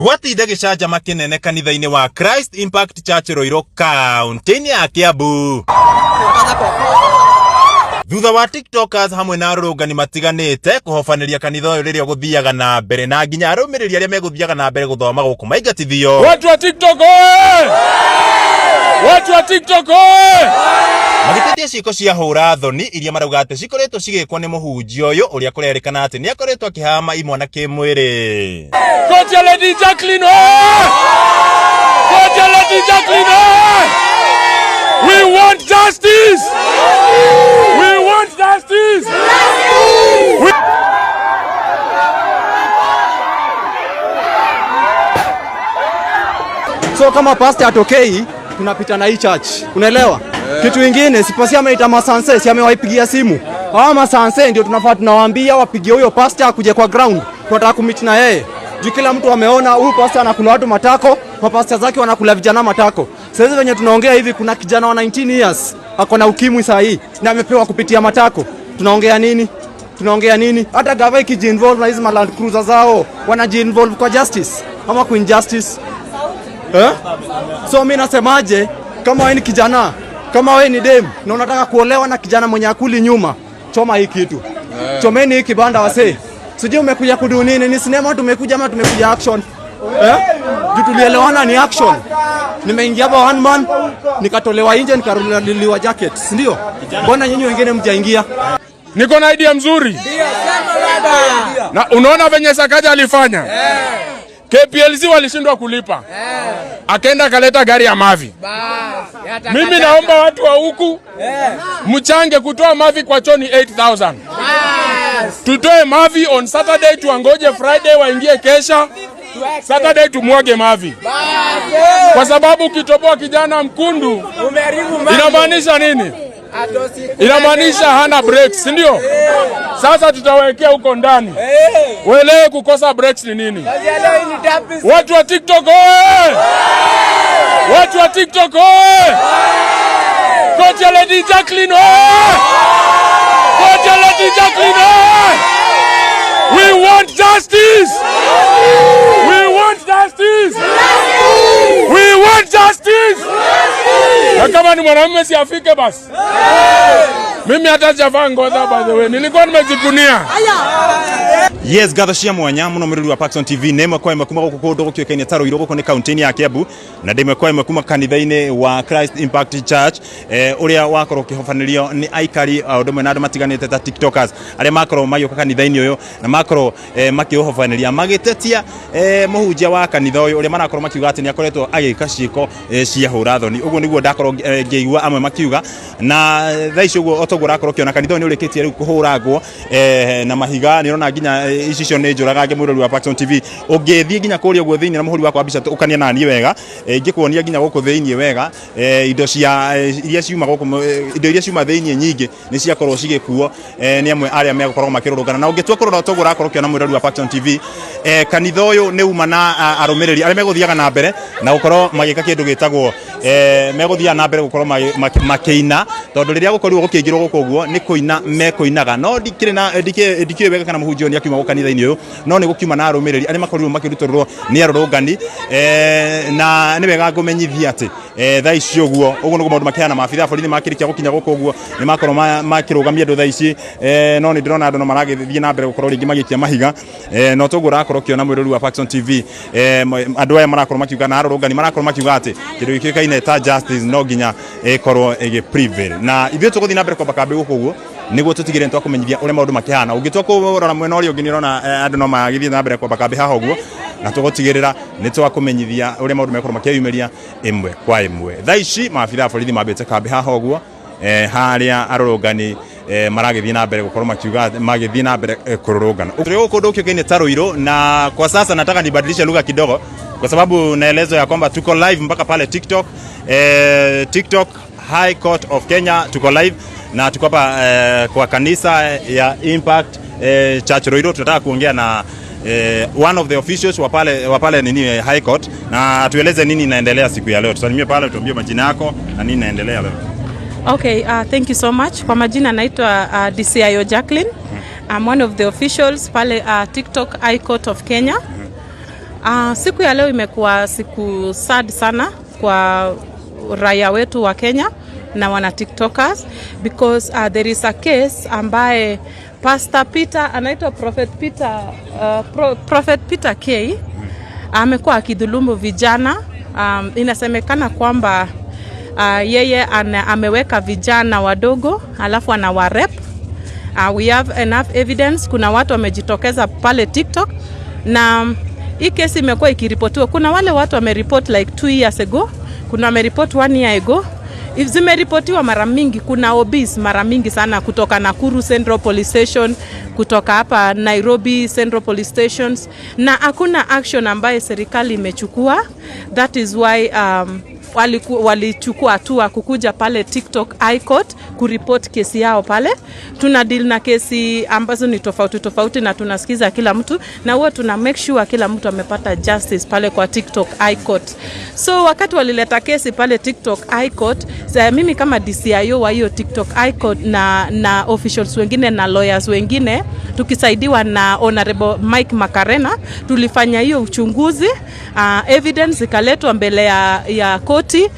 Gwatinda gĩcanjama kĩnene kanitha-inĩ wa Christ Impact Church Ruiru kaunti-inĩ ya Kiambu. Thutha wa TikTokers hamwe na arũrũngani matiganĩte kũhobanĩria kanitha ũyũ rĩrĩa ũgũthiaga na mbere na nginya arũmĩrĩri arĩa megũthiaga na mbere gũthoma gũkũ maingatithio. Watu wa TikTok oye! Watu wa TikTok oye! Magĩtetia ciĩko cia hũra thoni iria marauga atĩ cikoretwo cigĩkwo nĩ mũhunjia ũyũ ũrĩa kũrerĩkana atĩ nĩ akoretwo akĩhama imwana kĩmwĩrĩ. Koti ya Lady Jacqueline oye! Koti ya Lady Jacqueline oye! We want justice! We want justice! We. So kama pastor atokei, tunapita na hii church. Unaelewa? Yeah. Kitu ingine sipasi ameita masanse, si amewaipigia simu. Hawa masanse ndio tunafaa tunawaambia wapigie huyo pastor akuje kwa ground. Tunataka kumit na yeye. Juu kila mtu ameona huyu pastor anakula watu matako, mapasta zake wanakula vijana matako. Sasa hivi venye tunaongea hivi kuna kijana wa 19 years ako na ukimwi saa hii na amepewa kupitia matako. Tunaongea nini? Tunaongea nini? Hata gava ikijiinvolve na hizi Land Cruiser zao, wanajiinvolve kwa justice ama kwa injustice. Eh? So mi nasemaje, kama wewe ni kijana, kama wewe ni dem na unataka kuolewa na kijana mwenye akuli nyuma, choma hii kitu. Chomeni hii kibanda wasee. Sijui umekuja kudu nini, ni sinema tumekuja ama tumekuja action? Eh? Juu tulielewana ni action. Nimeingia hapa one man, nikatolewa nje nikaruliwa jacket, si ndio? Mbona nyinyi wengine mjaingia? Niko na idea mzuri. Na unaona venye Sakaja alifanya? KPLC walishindwa kulipa. Akaenda akaleta gari ya mavi. Mimi naomba watu wa huku mchange kutoa mavi kwa choo ni 8000. Tutoe mavi on Saturday, tuangoje Friday waingie kesha. Saturday tumwage mavi. Kwa sababu ukitoboa kijana mkundu inamaanisha nini? Inamaanisha hana brakes, si ndio? Sasa tutawekea huko ndani. Uelewe kukosa brakes ni nini. Watu wa TikTok oye! Watu wa TikTok oye! Koti ya Lady Jacqueline oye! Koti ya Lady Jacqueline oye! We want justice! We want justice! We want justice! Na kama ni mwanamume si afike basi. Mimi hata sijavaa ngoza, by the way. Nilikuwa nimejikunia. Yes, ngatho cia mwanya muno mwirori wa Paxson TV nĩ ĩmwe kwa ĩmwe kuma gũkũ kũndũ gũkĩũkaine ta Ruiru gũkũ nĩ kaunti-inĩ ya Kiambu na ndĩ ĩmwe kwa ĩmwe kuma kanitha-inĩ wa Christ Impact Church ũrĩa wakorwo ũkĩhobanĩrio nĩ aikari o ũndũ ũmwe na andũ matiganĩte ta TikTokers arĩa makorwo magĩũka kanitha-inĩ ũyũ na makorwo makĩũhobanĩria magĩtetia mũhunjia wa kanitha ũyũ ũrĩa marakorwo makiuga atĩ nĩ akoretwo agĩka ciĩko cia hũra thoni. Ũguo nĩguo ndakorwo ngĩigua amwe makiuga na thaa ici ũguo otoguo ũrakorwo ũkĩona kanitha ũyũ nĩ ũrĩkĩtie rĩu kũhũrangwo na mahiga. Nĩ ũrona nginya ici cio nĩ njũragange. Mwĩrori wa Paxson TV, ũngĩthiĩ nginya kũrĩa ũguo thĩinĩ na mũhũri wakwa wa mbica ũkania naniĩ wega, ingĩkuonia nginya gũkũ thĩinĩ wega, indo cia iria ciuma gũkũ, indo iria ciuma thĩinĩ nyingĩ nĩ ciakorwo cigĩkuo nĩ amwe arĩa megũkorwo makĩrũrũngana. Na ũngĩtua kũrora toguo ũrakorwo ũkĩona, mwĩrori wa Paxson TV, kanitha ũyũ nĩ uma na arũmĩrĩri arĩa megũthiaga na mbere na gũkorwo magĩka kĩndũ gĩtagwo megũthiaga na mbere gũkorwo makĩina tondũ rĩrĩa gũkorirwo gũkĩingĩrwo gũkũ ũguo nĩ kũina mekũinaga. No ndikĩrĩ na ndikĩũĩ wega kana mũhunjia ũyũ nĩ akiuma gũkũ kanitha-inĩ ũyũ, no nĩ gũkiuma na arũmĩrĩri arĩa makorirwo makĩrutũrũrwo nĩ arũrũngani, na nĩ wega ngũmenyithia atĩ thaa ici ũguo ũguo nĩguo maũndũ makĩhana. Maabitha a borithi makĩrĩkia gũkinya gũkũ ũguo nĩ makorwo makĩrũgamia andũ thaa ici, no nĩ ndĩrona andũ no maragĩthiĩ na mbere gũkorwo rĩngĩ magĩikia mahiga, no toguo ũrakorwo ũkĩona, mwĩrori wa Paxson TV, andũ aya marakorwo makiuga na arũrũngani marakorwo makiuga atĩ kĩndũ gĩkĩũkaine ta justice no nginya ĩkorwo ĩgĩ prevail. Na ithuĩ tũgũthiĩ na mbere kwamba kambĩ gũkũ ũguo nĩguo tũtigĩrĩre nĩ twakũmenyithia ũrĩa maũndũ makĩhana. Ũngĩtua kũrora mwena ũrĩa ũngĩ nĩ ũrona andũ no magĩthiĩ na mbere kwamba kambĩ haha ũguo, na tũgũtigĩrĩra nĩ twakũmenyithia ũrĩa maũndũ mekorwo makĩyumĩria ĩmwe kwa ĩmwe. Thaa ici maabitha a borithi mambĩte kambĩ haha ũguo, harĩa arũrũngani maragĩthiĩ na mbere gũkorwo makiuga magĩthiĩ na mbere kũrũrũngana. Tũrĩ gũkũ kũndũ gũkĩũkaine ta Ruiru, na kwa sasa nataka nibadilishe lugha kidogo kwa sababu naelezwa ya kwamba tuko live mpaka pale TikTok, TikTok High Court of Kenya tuko live na tuko hapa kwa kanisa ya Impact Church Ruiru. Tunataka kuongea na one of the officials wa pale nini High Court na atueleze nini inaendelea siku ya leo. Tusalimie pale, tuambie majina yako na nini inaendelea leo. Okay, thank you so much. Kwa majina naitwa DCIO Jacqueline. I'm one of the officials pale TikTok High Court of Kenya. Siku ya leo imekuwa siku sad sana kwa raia wetu wa Kenya na wana TikTokers because there is a case ambaye Pastor Peter anaitwa Prophet Peter, Prophet Peter K amekuwa akidhulumu vijana. Inasemekana kwamba yeye ameweka vijana wadogo alafu anawarape. We have enough evidence. Kuna watu wamejitokeza pale TikTok na hii kesi imekuwa ikiripotiwa. Kuna wale watu wameripot like 2 years ago, kuna wameripot one year ago. If zimeripotiwa mara mingi, kuna OBs mara mingi sana kutoka Nakuru Central Police Station, kutoka hapa Nairobi Central Police Stations, na hakuna action ambaye serikali imechukua. That is why walichukua hatua kukuja pale TikTok High Court kuripoti kesi yao pale. Tuna deal na kesi ambazo ni tofauti tofauti na tunasikiza kila mtu na huwa tuna make sure kila mtu amepata justice pale kwa TikTok High Court. So wakati walileta kesi pale TikTok High Court, mimi kama DCIO wa hiyo TikTok High Court na officials wengine na lawyers wengine tukisaidiwa na Honorable Mike Makarena tulifanya hiyo uchunguzi, evidence ikaletwa mbele ya koti,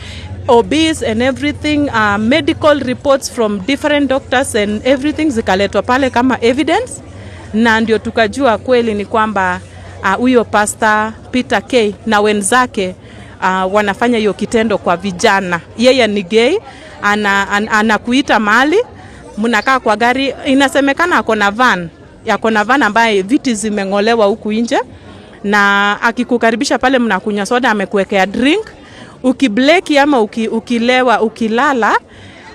OBs and everything, medical reports from different doctors and everything zikaletwa pale kama evidence, na ndio tukajua kweli ni kwamba huyo Pastor Peter K na wenzake wanafanya hiyo kitendo kwa vijana. Yeye ni gay, anakuita mahali mnakaa kwa gari, inasemekana ako na van ambaye viti zimeng'olewa huku nje, na akikukaribisha pale mnakunywa soda, amekuwekea drink, ukibleki ama ukilewa, ukilala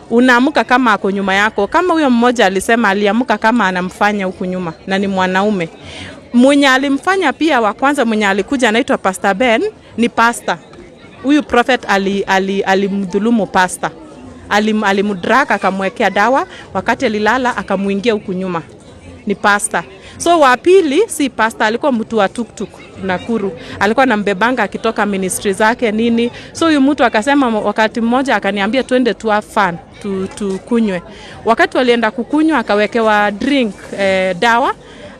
unaamka kama ako nyuma yako. Kama huyo mmoja alisema aliamka kama anamfanya huku nyuma na ni mwanaume. Mwenye alimfanya pia wa kwanza mwenye alikuja anaitwa Pastor Ben, ni pastor. Huyu prophet alimdhulumu pastor. Alimdrag akamwekea dawa, wakati alilala akamuingia huku nyuma. Ni pastor. So wa pili si pastor, alikuwa mtu wa tuktuk Nakuru, alikuwa anambebanga akitoka ministry zake nini. So huyu mtu akasema, wakati mmoja akaniambia twende tu have fun, tukunywe. Wakati walienda kukunywa akawekewa drink, dawa,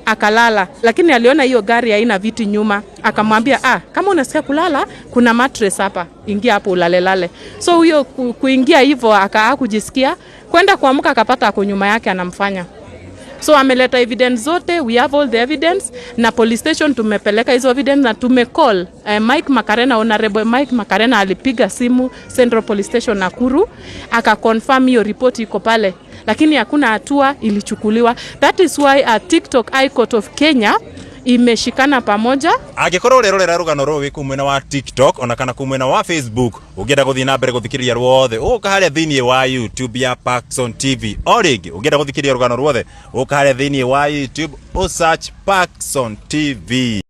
akalala, lakini aliona hiyo gari haina viti nyuma, akamwambia, "Ah, kama unasikia kulala kuna mattress hapa, ingia hapo ulalelale." So huyo kuingia hivyo akaa kujisikia kwenda kuamka, akapata ako nyuma yake anamfanya. So ameleta evidence zote, we have all the evidence, na police station tumepeleka hizo evidence na tumecall Mike Makarena, Honorable Mike Makarena alipiga simu Central Police Station Nakuru akaconfirm hiyo report iko pale, lakini hakuna hatua ilichukuliwa. That is why TikTok High Court of Kenya imeshikana pamoja. Angĩkorwo ũrerorera rũgano rũrũ wĩ kũu mwena wa TikTok ona kana kũu mwena wa Facebook, ũngĩenda gũthiĩ na mbere gũthikĩrĩria ruothe, ũka harĩa thĩinĩ wa YouTube ya Paxson TV. O rĩngĩ, ũngĩenda gũthikĩrĩria rũgano ruothe, ũka harĩa thĩinĩ wa YouTube ũ search Paxson TV.